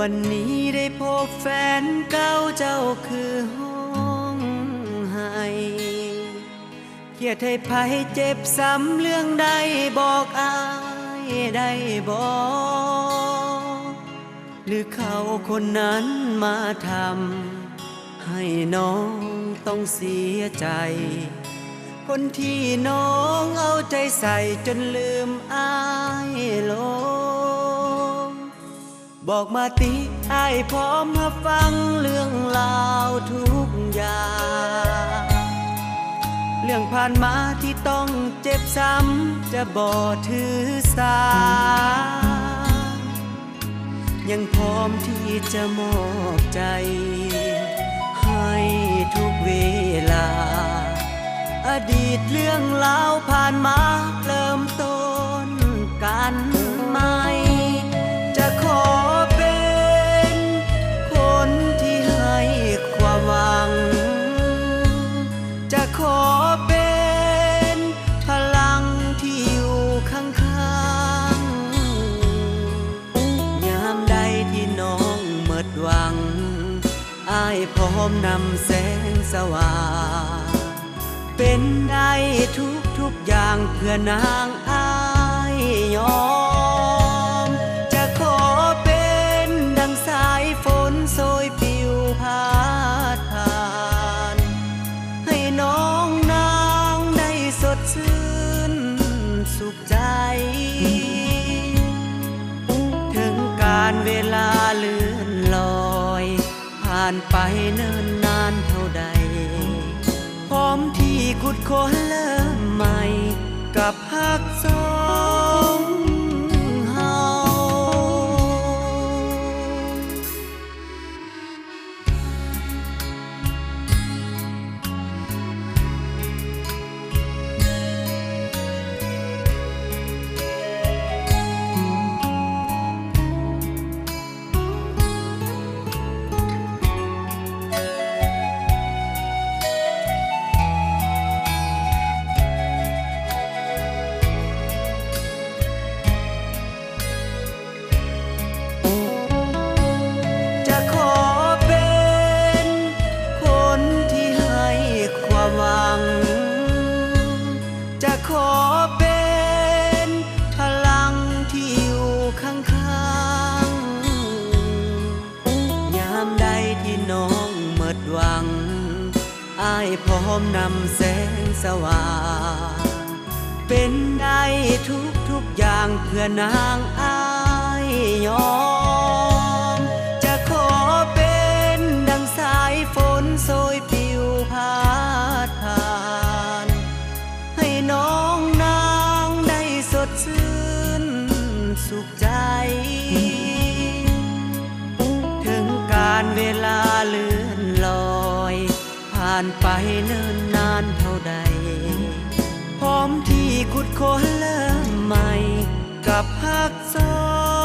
ວັນນີ້ໄດ້ພົບແຟນເກົ່າເຈົ້າຄືຮ້ອງໄຫ້ ຄຽດໃຫ້ໃຜເຈັບຊ້ຳເລື່ອງໃດ ບອກອ້າຍໄດ້ບໍ່? ຫຼືເຂົາຄົນນັ້ນມາທຳ ໃຫ້ນ້ອງຕ້ອງເສຍໃຈ ຄົນທີ່ນ້ອງເອົາໃຈໃສ່ຈົນລືມອ້າຍລົງ ບອກມາຕິ ອ້າຍພ້ອມຮັບຟັງເລື່ອງລາວທຸກຢ່າງ ເລື່ອງຜ່ານມາທີ່ຕ້ອງເຈັບຊ້ຳ ຈະບໍ່ຖືສາ ຍັງພ້ອມທີ່ຈະມອບໃຈໃຫ້ທຸກເວລາ ອະດີດເລື່ອງລາວຜ່ານມາເລີ່ມຕົ້ນກັນໃໝ່ ຈະຂໍເປັນຄົນທີ່ໃຫ້ຄວາມຫວັງ ຈະຂໍເປັນພະລັງທີ່ຢູ່ຂ້າງໆ ຍາມໃດທີ່ນ້ອງໝົດຫວັງ ອ້າຍພ້ອມນຳແສງສະຫວ່າງ ເປັນໄດ້ທຸກໆຢ່າງເພື່ອນາງອ້າຍຍອມ ຈະຂໍເປັນດັ່ງສາຍຝົນໂຊຍປິວພາດຜ່ານ ໃຫ້ນ້ອງນາງໄດ້ສົດຊື່ນສຸກໃຈ ເຖິງການເວລາເລື່ອນລອຍ ຜ່ານໄປເນີນນານເທົ່າໃດ ພ້ອມທີ່ຂຸດຄົ້ນເລີ່ມໃໝ່ກັບຮັກສອງເຮົາ. ຈະຂໍເປັນຄົນທີ່ໃຫ້ຄວາມຫວັງ ຈະຂໍເປັນພະລັງທີ່ຢູ່ຂ້າງໆ ຍາມໃດທີ່ນ້ອງໝົດຫວັງ ອ້າຍພ້ອມນຳແສງສະຫວ່າງ ເປັນໄດ້ທຸກໆຢ່າງເພື່ອນາງອ້າຍຍອມ ຈະຂໍເປັນດັ່ງສາຍຝົນໂຊຍປິວພາດຜ່ານ ໃຫ້ນ້ອງນາງໄດ້ສົດຊື່ນສຸກໃຈ ເຖິງການເວລາເລື່ອນລອຍ ຜ່ານໄປເນີນນານເທົ່າໃດ ພ້ອມທີ່ຂຸດຄົ້ນເລີ່ມໃໝ່ກັບຮັກສອງ